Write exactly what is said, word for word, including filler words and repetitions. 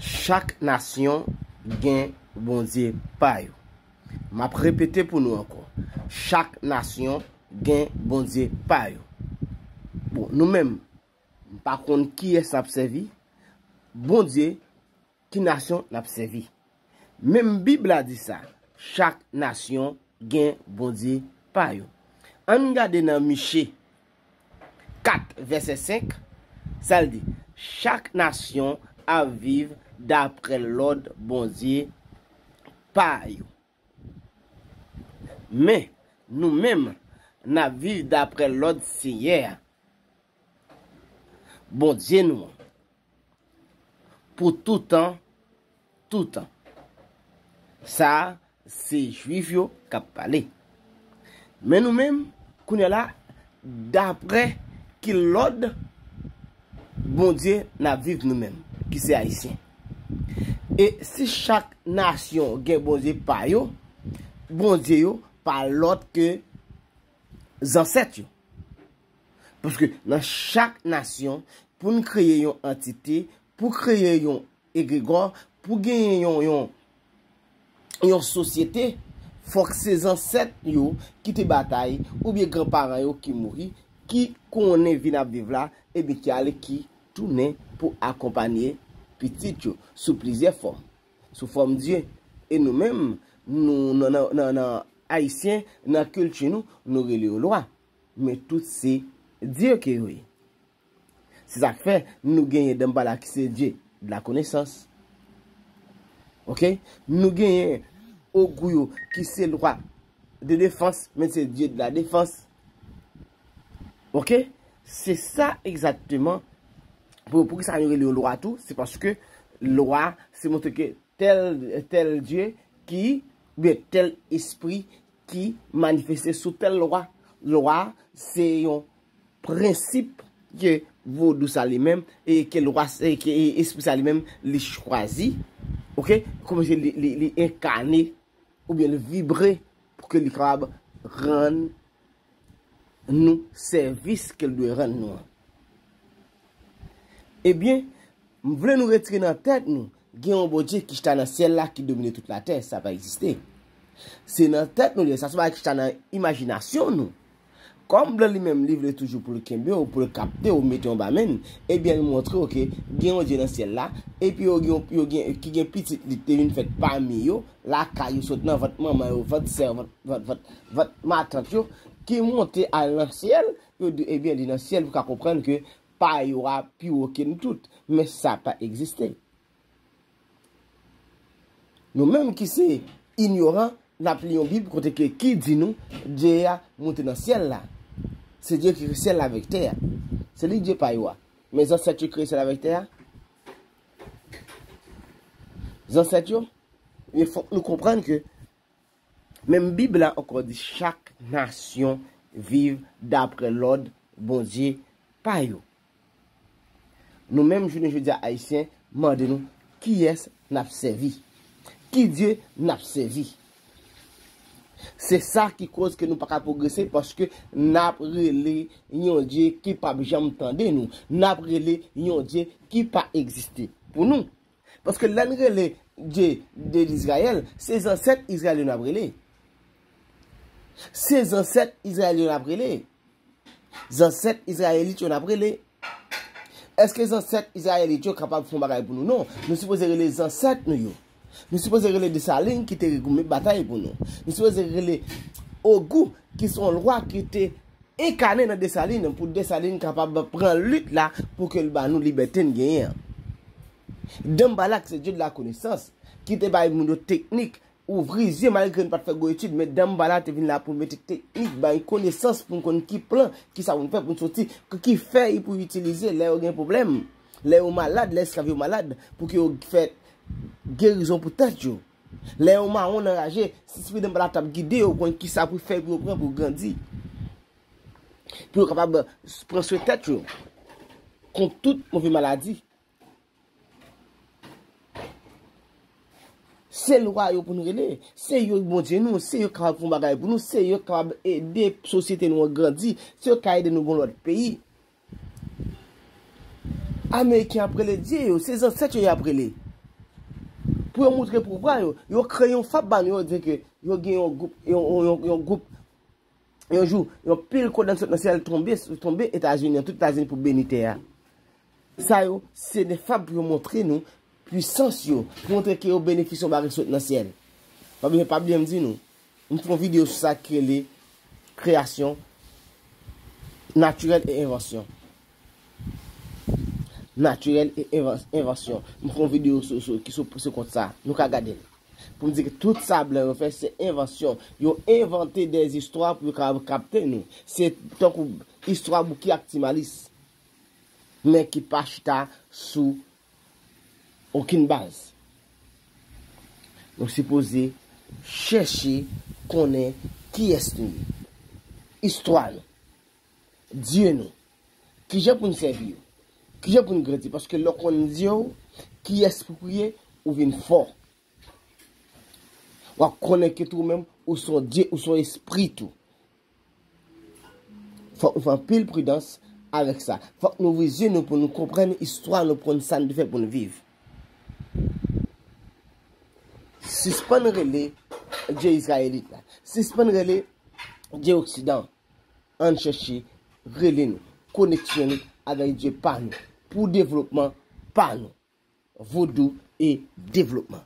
Chak nasyon gen bondye pa yo. M ap repete pou nou ankò. Chak nasyon gen bondye pa yo. Bon, nou menm, m pa konn kiyès n ap sèvi. Bondye, ki nasyon n ap sèvi? Menm Bib la di sa, chak nasyon gen bondye pa yo. Ann gade nan Miche kat, vèsè senk, sa l di, chak nasyon ap viv daprè lòd bondye pa yo. Men, nou menm, n ap viv daprè lòd Senyè a, Bondye nou an, pou toutan, toutan. Sa a, se Jwif yo k ap pale. Men nou menm, kounye a la, daprè ki lòd Bondye n ap viv nou menm, ki se Ayisyen. E si chak nasyon gen bondye pa yo, bondye yo pa lòt ke zansèt yo. Paske nan chak nasyon, pou n kreye yon antite, pou kreye yon egregò, pou genyen yon, yon, yon sosyete, fòk se zansèt yo ki te batay, oubyen granparan yo ki mouri, ki konnen vi n ap viv la, ebyen ki ale, ki tounen pou akonpanye pitit yo sou plizyè fòm, sou fòm dye. E nou menm, nou, nan, nan, nan, nan Ayisyen, nan kilti nou, nou rele yo lwa. Men tout se dye ke yo ye. Se sa k fè nou genyen Danmbala ki se dye de la konesans. Oke? Nou genyen Ogou yo ki se lwa de defans, men se dye de la defans. Oke? Se sa egzakteman. Pou, poukisa yo rele yo lwa tou? Se paske lwa, se montre ke tèl, tèl dye ki, oubyen tèl espri ki manifeste sou tèl lwa. Lwa, se yon prensip ke vodou sa li menm, e ke lwa, e ke, e espri sa li menm, li chwazi, oke? Kòmsi li, li, li enkane, oubyen li vibre pou ke li kapab rann nou sèvis ke l dwe rann nou an. Ebyen, m vle nou retire nan tèt nou, gen yon Bondye ki chita nan syèl la, ki domine tout latè, sa pa egziste. Se nan tèt nou li ye, sa se bagay ki chita nan imajinasyon nou. Kòm blan li menm, li vle toujou pou l kenbe w, pou l kapte w, mete w anba men l, ebyen, l montre w ke gen yon Dye nan syèl la, epi yo gen, yo gen, ki gen pitit li te vin fèt pami yo, lakay yo, sot nan vant manman yo, vant sè yo, vant, vant, vant, vant matant yo, ki monte al nan syèl, yo di, ebyen, li nan syèl, pou ka konprann ke pa yo a pi wo ke nou tout. Men sa pa egziste. Nou menm ki se inyoran, n ap li yon Bib kote ke ki di nou Dye a monte nan syèl la. Se Dye ki kreye syèl la avèk tè a. Se li Dye pa yo a. Men zansèt yo kreye syèl la avèk tè a. Zansèt yo, men fòk nou konprann ke menm Bib la ankò di chak nasyon viv daprè lòd Bondye pa yo. Nou menm, jounen jodi a, Ayisyen, mande nou, kiyès n ap sèvi? Ki Dye n ap sèvi? Se sa ki koz ke nou pa ka pwogrese, paske n ap rele yon Dye ki p ap janm tande nou. N ap rele yon Dye ki pa egziste pou nou. Paske lè n rele Dye de Izrayèl, se zansèt Izrayèl yo n ap rele. Se zansèt Izrayèl yo n ap rele. Zansèt Izrayelit yo n ap rele. Èske zansèt Izrayelit yo kapab fè yon bagay pou nou? Non. Nou sipoze rele zansèt nou yo. Nou sipoze rele Desalin ki te goumen batay pou nou. Nou sipoze rele Ogou ki se yon lwa ki te enkane nan Desalin pou Desalin kapab pran lit la pou ke l ba nou libète n genyen an. Danmbala ki se Dye de la konesans, ki te bay moun yo teknik, ouvri zye, malgre n pa t fè gwo etid, men Danmbala te vin la pou l mete teknik, bay konesans pou n konn ki plan, ki sa pou n fè pou n soti, ki fèy pou itilize lè yo gen pwoblèm, lè yo malad, lè esklav yo malad, pou ke yo fè gerizon pou tèt yo. Lè yo mawon anraje, Sespri Danmbala t ap gide yo, konn ki sa pou fèy pou yo pran pou yo grandi. Pou yo kapab pran swen tèt yo kont tout move maladi. Se lwa yo pou n rele. Se yo Bondye nou. Se yo k kapab fè yon bagay pou nou. Se yo k kapab ede sosyete nou an grandi. Se yo k ka ede nou gon lòt peyi. Ameriken ap rele Dye yo. Se zansèt yo y ap rele. Pou yo moutre pouvwa yo, yo kreye yon fab ba nou, yo di ke yo gen yon gwoup, yon, yon, yon, yon gwoup, yon jou, yon pil kodenn sot nan syèl tonbe, tonbe Etazini, tout Etazini pou beni tè a. Sa yo, se de fab pou yo montre nou pwisans yo, pou montre ke yo benefisye yon bagay sot nan syèl. Pa bliye, pa bliye m di nou, m fè yon videyo sou sa ki rele kreyasyon natirèl e envansyon. Natirèl e envan- envansyon. M fè yon videyo sou, sou, ki sou, sou kont sa. Nou ka gade l. Pou m di ke tout sa blan yo fè, se envansyon. Yo envante de zistwa pou yo ka kapte nou. Se tankou istwa Bouki ak Ti Malis. Men ki pa chita sou okenn baz. Nou sipoze chèche konnen kiyès nou ye. Istwa nou. Dye nou. Kijan pou n sèvi yo. Kijan pou n grandi. Paske lè w konn Dye w, kiyès pou priye, ou vin fò. W ap konnen ke tou menm, ou se yon Dye, ou se yon espri tou. Fòk nou fè anpil pridans avèk sa. Fòk nou ouvri zye nou pou nou konprann istwa nou, pou konn sa n te fè pou n viv. Sispann rele Dye Izrayelit la. Sispann rele Dye Oksidan. Ann chèche rele nou, konekte nou avèk Dye pa nou, pou devlopman pa nou. Vodou e devlopman.